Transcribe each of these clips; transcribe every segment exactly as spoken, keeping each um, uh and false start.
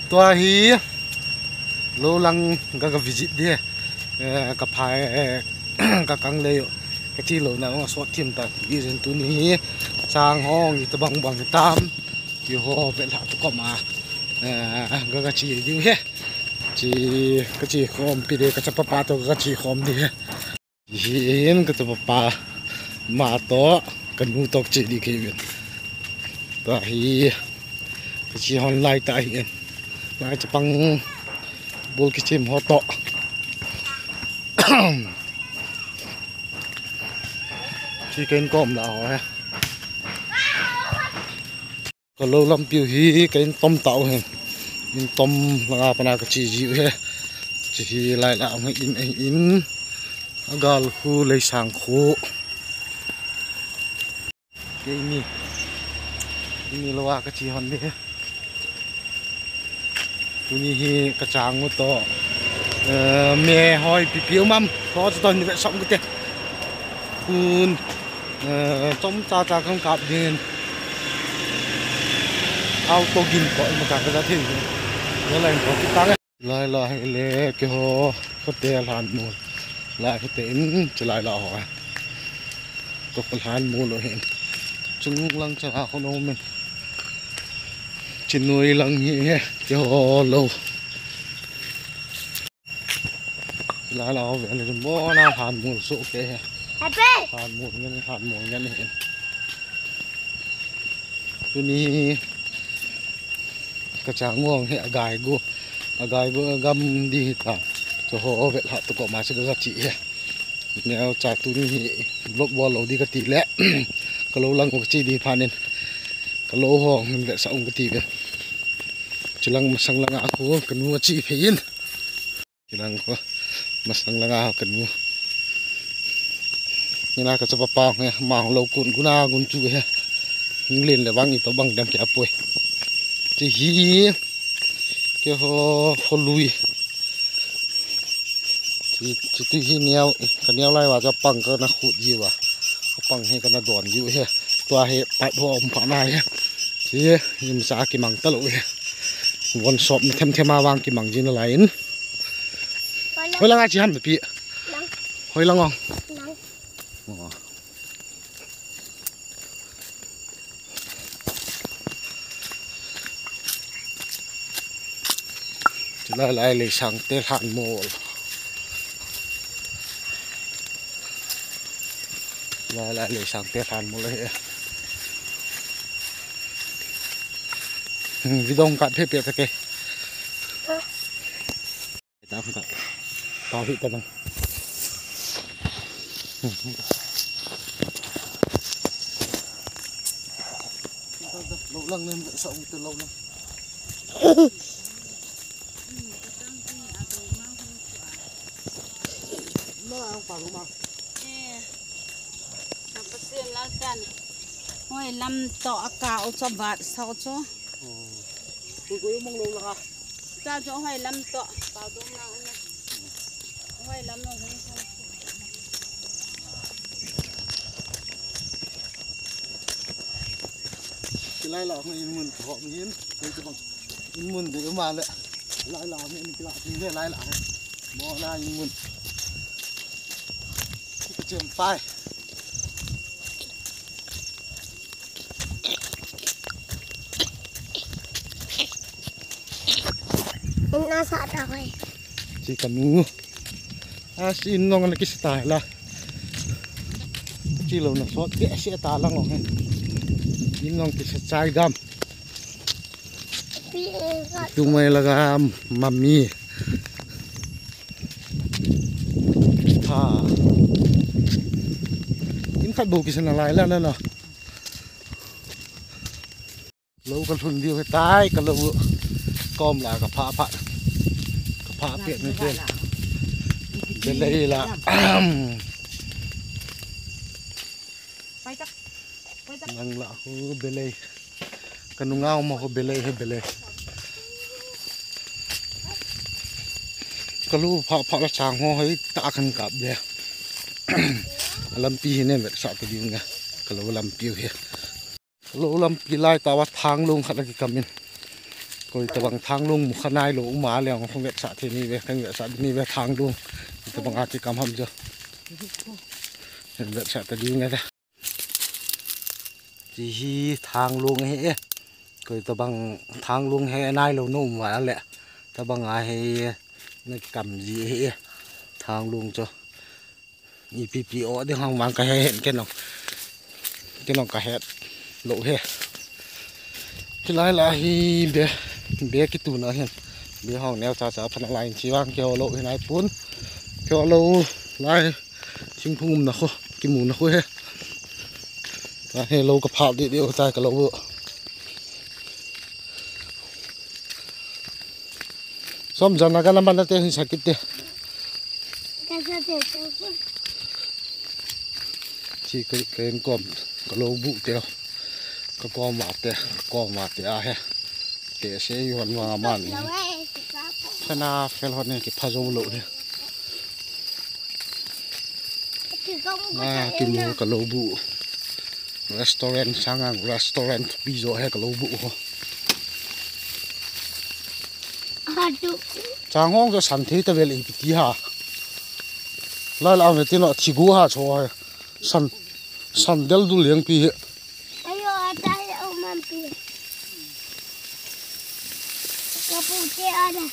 Tua hi lou lang ka, ka visit di. Eh, ka phai, eh, ka kang lei u. Ka chi lou na, nga sot thim ta. Di zen tuni hi chang hong, ita bang bang tam. Ti ho ve la tu ko ma. Eh, ka, ka chi di he. Chi, ka chi khom pi de, ka chapa pa to ka chi khom di he. Hi in ka chapa pa ma to, ka nu to chi di ke vin. Tua hi, ka chi hon lai ta hi in. Lai chapang bul kichim ho to. Chi ka in kom la ho he. Ka lou lampi u hi ka in tom tau hen. In tom langa pana ka chi jiu he. Chi hi lai la hung in, in, in. Agal khu lei sang khu. Keini. Ini lou a ka chi hon di he. Tuni hi ka chang u to. Eh, me hoi pipiu mam. Ho chu to ni ve som kute. Kun. Eh, chom cha cha kang kap din. Auto gin ko ma ka ka thi. Yo lai ko ki tang. Lai la hi le ke ho. Ko te lan mu. Lai ko te in chu lai la ho. Ko ko lan mu lo hin. Chung lang cha ko no men. Chinoi lang hi he, ke ho lo. La la ho ve le mo na han mul so ke he. Happy. Han mul ngen, han mul ngen he. Tuni ka chang ngong he agai go. Agai go gam di ta. Cho ho ve la tu ko ma se ga chi he. Neo cha tuni hi vlog bol lo di ka ti le. Ka lou lang ka chi di phanin. Ka lou ho min ve sa ung ka ti ve. Chilang masang langa khu ka nu a chi phe in. Chilang khu masang langa khu ka nu. Nina ka chapa pa nge ma lou kun guna gun chu he. Hing len le bang i to bang dam ke apoi. Chi hi ke ho, ho lui. Chi, chi tu hi neo, ka neo lai wa cha pang ka na khut ji wa. Pang he ka na don ji he. Tua he pai ho um pha na he. Chi hi mi sa ki mang ta lo he. Von sop na them them a wang ki mang ji na lai in. Hoi lang a chi han pi. Hoi lang ong. Oh. Chulai lai lei sang te lhan mol. Lai lai lei sang te lhan mol he. Hmm, vidong kat phe phe ta ke. Ta ka. Ta hi ta dang. Lo lang nem sa u te lo lang. Ma ang pa lo ma. Eh. Napa sien la kan. Hoi lam to aka o cho bat sa o cho. Oh. Ku ku mong lo la. Cha cho hoi lam to. Pa dong na. Hoi lam no hoi. Kilai la hoi mun ko min. Hoi ko bang. Mun de ma le. Lai la min kila de lai la. Mo na mun. Ki chem pai. Ina sa ta hoi. Chi ka nu. A si in nong na kisa ta la. Chi lo na so ke si ta la ngong he. In nong kisa chai dam. Tu mai la ga mami. Ha. In khat bo kisa na lai la na na. Lo ka lhun diu he tai, ka lo kom la ka pha pha. Ka pha pet ni te. Belei la. Pai tak. Pai tak. Nang la hu belei. Ka nungau ma hu belei he belei. Ka lo pha pha la chang ho hoi ta kan kap de. Lampi hi ne vet sa ka diu nga. Ka lo lampi he. Lo lampi lai ta wa thang lung khat la ki kamin. Koi tabang thanglung mukha nailou uma le, hung vetsah thei ni ve, kan vetsah ni ve thanglung. Tabang a kikam ham jo. Kan vetsah ta ding e. Ti hi thanglung hi e. Koi tabang thanglung hi nailou na um uva le. Tabang a hi na kikam ji hi e. Thanglung chu. Ipi pi o ding ham vang ka he hen ke nong. Ke nong ka het lou he. Hilai la hi be, be kituna hin. Be hong neo cha cha phan a lai chi vang ke ho lou hi nai pun. Ke ho lou lai thingphung umna khu, kimuna khu he. Ta he lou ka phal di di ta ka lou. Som jana ka na man te hin sakit te. Ka sa te te. Chi ka, ka in kom, ka lou bu te. Ka kom ma te, ka kom ma te a he. Te se i hon ma ma ni. Lou e, ka po. Phana fel hon ne ki pha jo lou ni. Ki kom ko Ah, ta ki e mu na. Ka lou bu. Restaurant, Sangang restaurant, pi jo he ka lou bu ho. Adu. Chang hong jo san thei ta vel ipi ti ha. Lai la ve ti no thigu ha cho he. San, san del du leng pi he. Ayo, ata he o man pi. Ka pu te ana.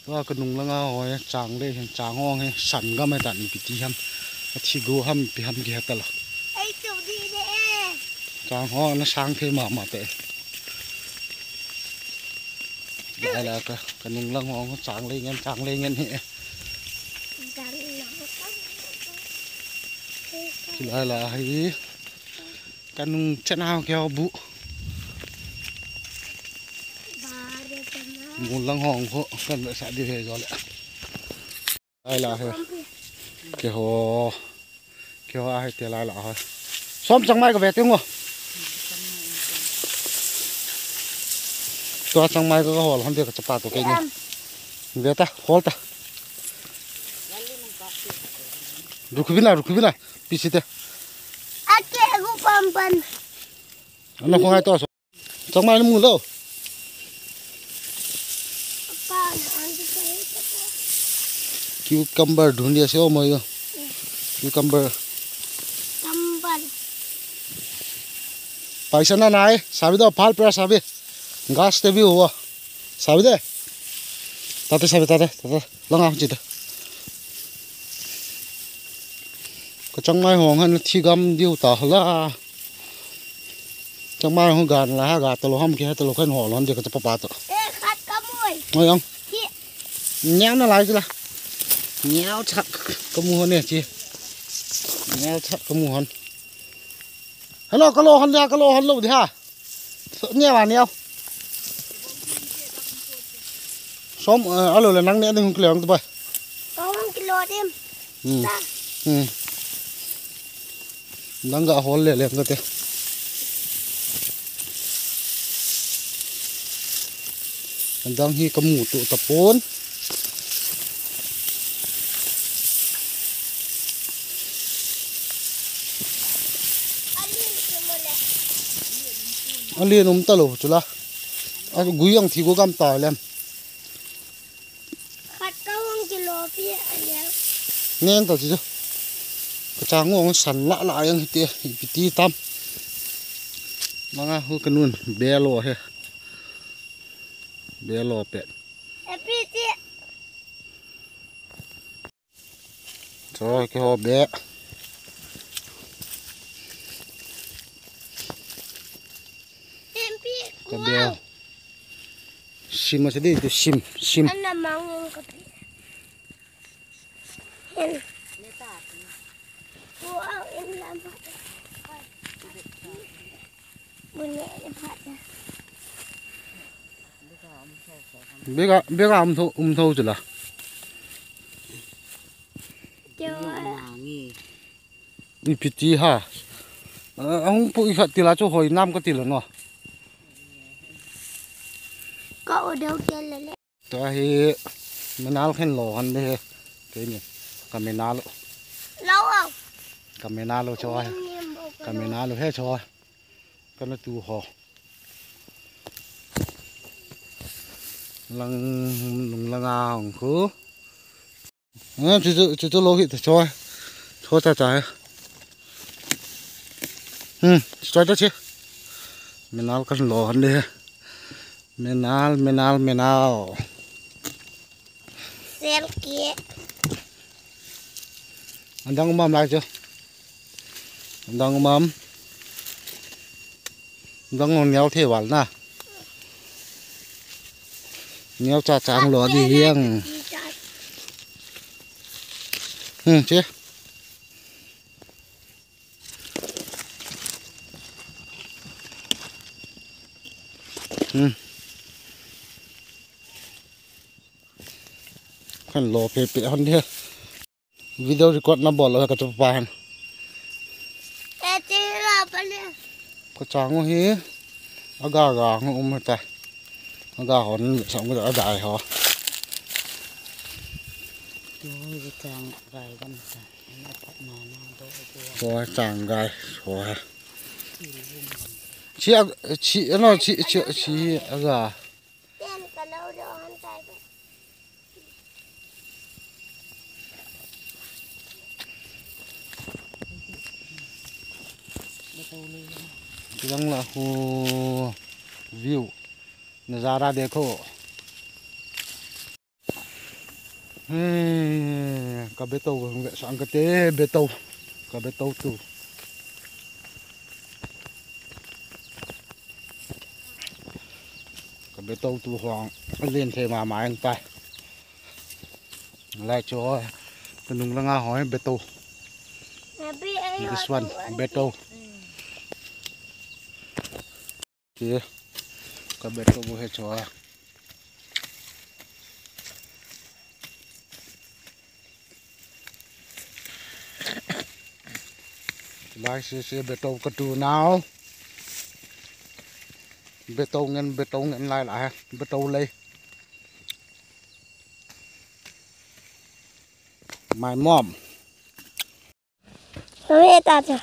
Tua ka nung langa hoi, chang le hin, chang hong he, san gam he tan ipi ti ham. A thigu ham, ipi ham ki he ta lo. Ei, tu di de e. Chang hong na sang thei ma ma te. Lai la ka, ka nung lang hong, chang le ngen, chang le ngen he. Chang le ngen. Ki lai la hi. Ka nung chen hao keo bu. Mun lang hong ho, kan sa di he jo le. Ai la he. Ke ho. Ke ho a he te lai la ho. Som chang mai ka ve te ngo. Tua chang mai ka hol han de ka chapa to ke ni. Ve ta, hol ta. Rukh bina, rukh bina. Pi si te. Ake gu pam pan. Ana khong ai to so. Chang mai na mu lo. Apa na an ti ko. Cucumber dhun dia se o mo yo. Cucumber. Cucumber. Paisa na nai, sabi do, phal pera sabi. Gas te bi ho. Sabi de. Tate sabi, tate, tate. Langa chi ta. Ka chang mai hong han thi gam diu ta la. Chang mai hong gan la ha ga ta lo ham ki ha ta lo khan ho lon de ka ta pa pa to. E khat ka mui. Mai ang. Ki. Nyau na lai chi la. Nyau chak ka mu ho ne chi. Nyau chak ka mu hon. Hello, ka lo hon dia, ka lo hon lo dia. Niau a niau. Som, eh, alo le nang ne ding hung kilo ang tu bai. Ka hung kilo dim. Hmm. Ta. Hmm. Nang ga hol le le ka te. Dang hi ka mu tu ta pon. Alien um ta lo chu la. A gui ang thi go gam ta lem. Khat ka hung kilo pi a lem. Neng ta chu. Ka chang ngong san la la yang hi te, hi pi ti tam. Manga hu ka nun be lo he. Be lo pet. E pi ti. Choi, ke ho be. Em pi. Ka be. Wow. Sim a se di tu sim, sim. Ana mang ka pi. Hen. Wow, in lam. Bu ne le pha. Bega, bega um tho, um tho chu la. Te wa. Ipi ti ha. Ah, ahung pu i khat ti la chu hoi nam ka ti la no. Ka o deu ke le le. Tua hi menal khen lo han de he. Ke ni. Ka menal. Lo o. Ka menal lo chu he. Ni, ni, mo ka Ka lo. Menal lo he chu. Ka na tu ho. Lang, lung langa hung khu. Eh, chu chu, chu chu lo hi ta choi. Choi ta ta. Hmm, choi ta che. Menal kan lo han de. Menal, menal, menal. Sel ke. Adang umam lai chu. Adang umam. Adang neo thei val na. Neo cha chang lo di hiang. Hmm, che. Hmm. Kan lo pe pe hon dia. Video record na bol lo ka chu pa han. Ka chang u hi aga ga ngu um ta. Aga hon sa ngu aga ho. Ko chang gai ho ha. Chi a, chi ano chi chi chi aga. Yang la ho view nazara dekho. He, ka beto, ve sang ka te beto, ka beto tu. Ka beto tu hong, len the ma ma ang tai. Lai cho, ka nung langa hoi beto. This one, beto. Ti, ka beto bu he cho a. Lai si si beto ka tu nau. Beto ngen, beto ngen lai la he. Beto lei. My mom. Mami, eta aja.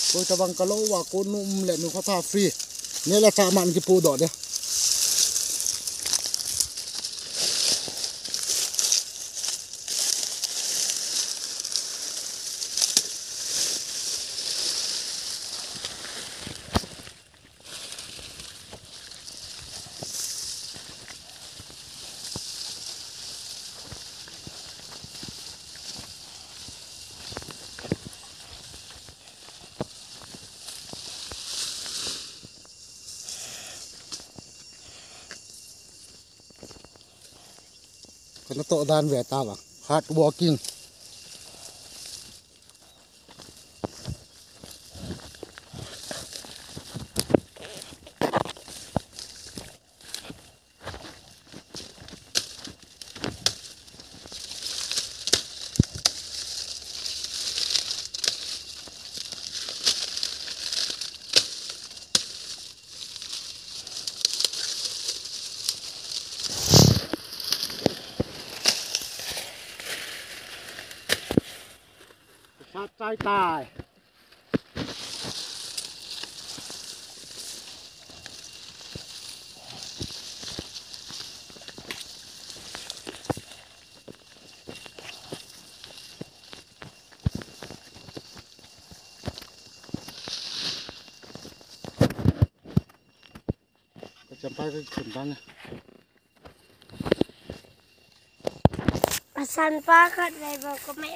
Koi tabang ka lo va ko nu um le nu kha tha free. Ne la cha man ki pu do de. Kana to dan ve ta ba. Hard working. Sat chai tai. Ka champa ka khun tang. Asan pa khat vei bou ka me.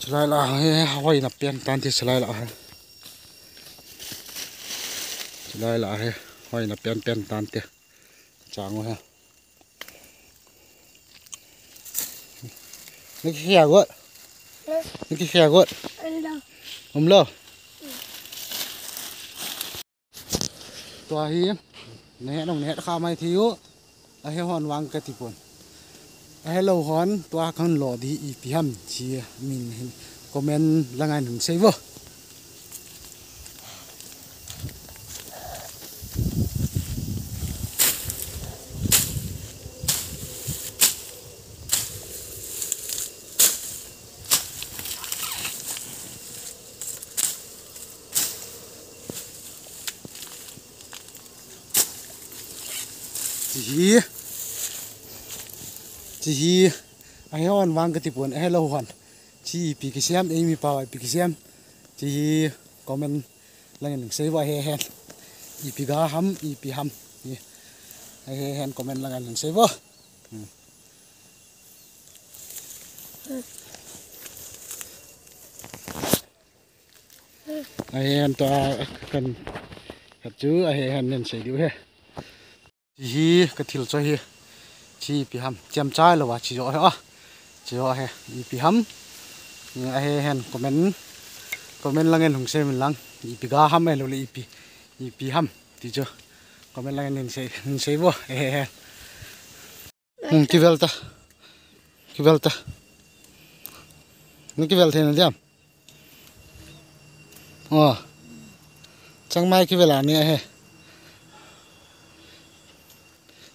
Chulai la he, hoina pen tan te chulai la he. Chulai la he, hoina pen pen tan te. Chang u he. Niki khia got. Niki khia got. Umlo. Tua hi Nahet nong nahet kha mai thei u. Ahe hon vang kati pon. Ahe lou hon tua kan lo di ipi ham chi min hin comment langa hin sei vo. Chi hi, chi hi, ahe hon vang kati pon, ahe lou hon. Chi ipi kisem, eimi pao ipi kisem. Chi hi comment langa hin sei vo ahe hen. Ipi ga ham, ipi ham. Hi. Ahe hen comment langa hin sei vo. Hmm. Ahe hen tua kan khat chu ahe hen nen sei diu he. Chi hi ka thil cho hi. Chi ipi ham. Chiam chai lo va chi jo he a. Chi jo he. Ipi ham. Ahe hen comment. Comment langa hin sei min lang. Ipi ga ham e lo le ipi. Ipi ham. Ti chu. Comment langa hin sei, hin sei vo. Ahe hen. Hmm, kivel ta. Kivel ta. Ni kivel thei na diam. Oh. Changmai kivel a ni ahe.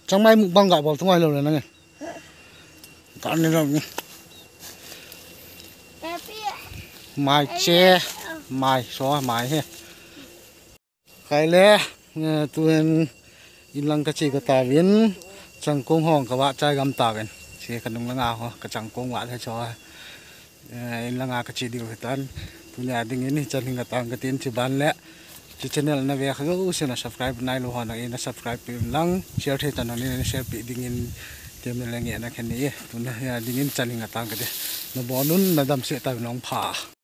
Changmai mukbang ga bol tu ngai lo le nang. Ka ni lo ni. Mai che. Mai so mai he. Kai le, eh, tun in lang ka che ka tauvin, changkong hong ka va chai gam tauvin. Che ka nung langa ho, ka changkong va le cho. Eh, in langa ka che diu hitan. Tunia dingin hichan hin ka tang ka tin chi ban le. Chi channel na ve kha u se na subscribe nai lo ho na na subscribe pi lang. Share thei tan ni na share pi dingin tem le nge na khen ni. Tunia dingin chan hin ka tang ka de. Na bon un na dam se ta nong pha.